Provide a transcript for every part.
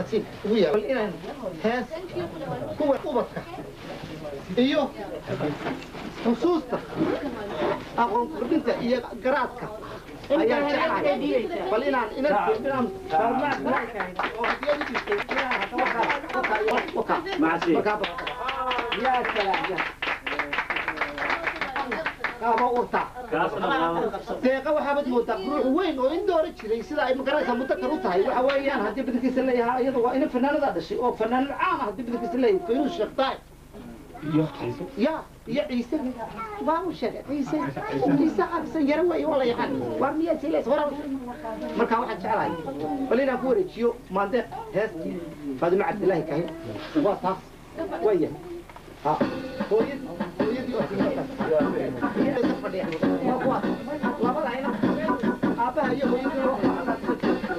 Ugu yeer inaan hees kuwa ubadka iyo xusuusta, aqoon kordhinta iyo garaadka ayaan jeclahay. Bal inaan inaan oo hadiyad u jirtay inaan haddaba. Ya salaam ya qaaba urta deeqa, waxaabad moodaa ruux weyn oo indoora jiray sida ay magaraysaa muddo kale u tahay. Waxa weeyaan haddii badankiisa leeyahaa, iyada waa ina fanaanadaa dhashay oo fanaanad caam ah haddii badankiisa leeyahay, Fayruus Sheekh Daahir ya iyo Ciise waa uu sheegay. Ciise Ciise cabsan yara weeye, waa la yaqaan. Waar miyaa sileys hore? Marka waxaan jeclahay bal inaan ku wareejiyo Maandeeq heestii Faadimo Cabdillaahi Kahin. Waa taas waaya. Ha hooyad, hooyadii oo fadhiya waa kuwaas labada ina, aabbaha iyo hooyadii.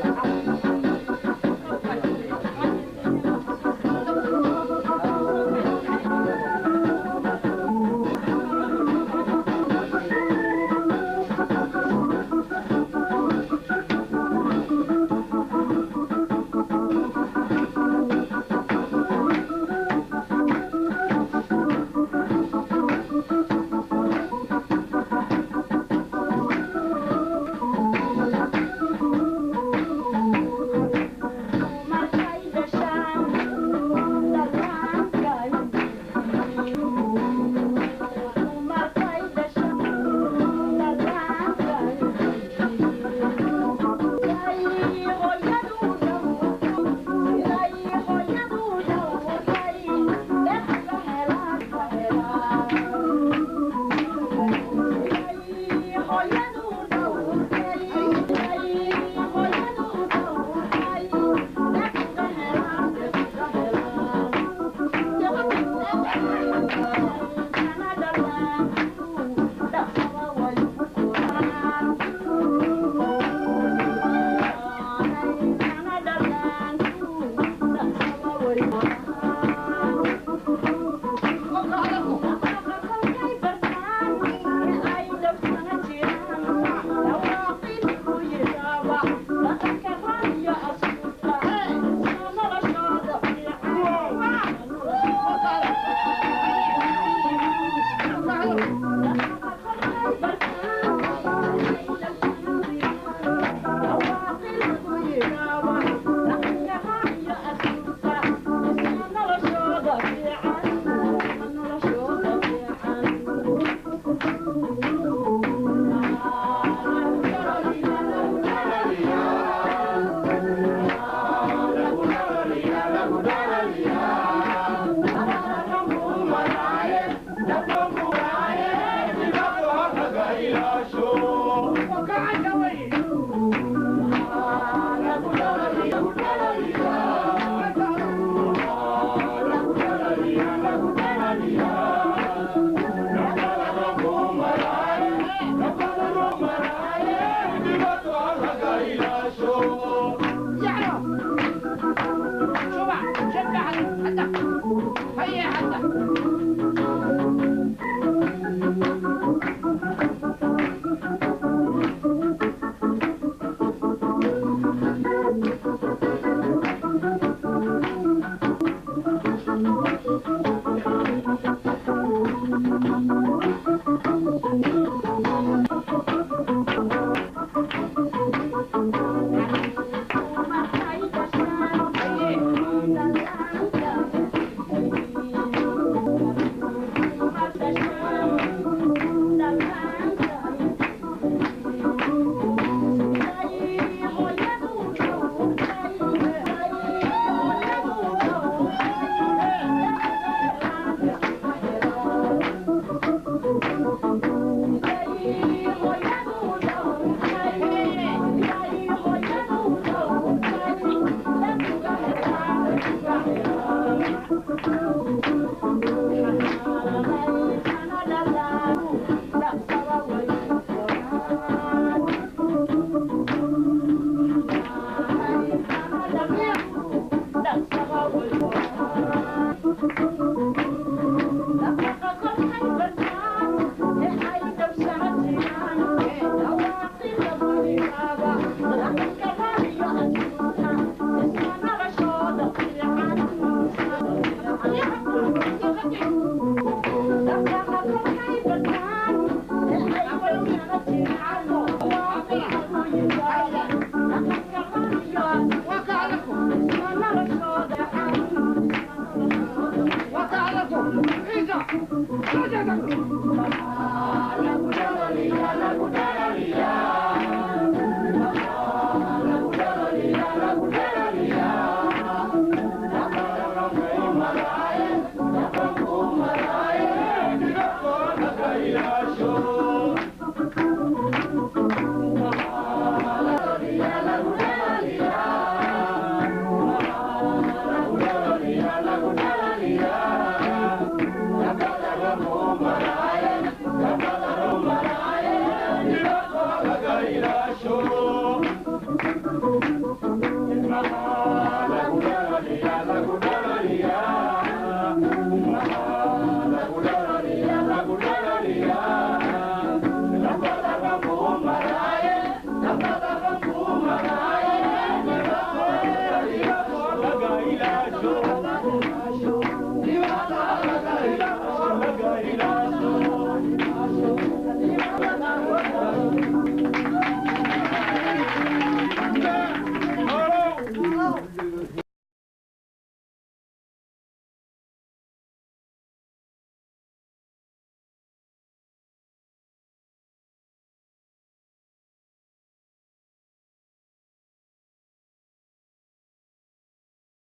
Lagu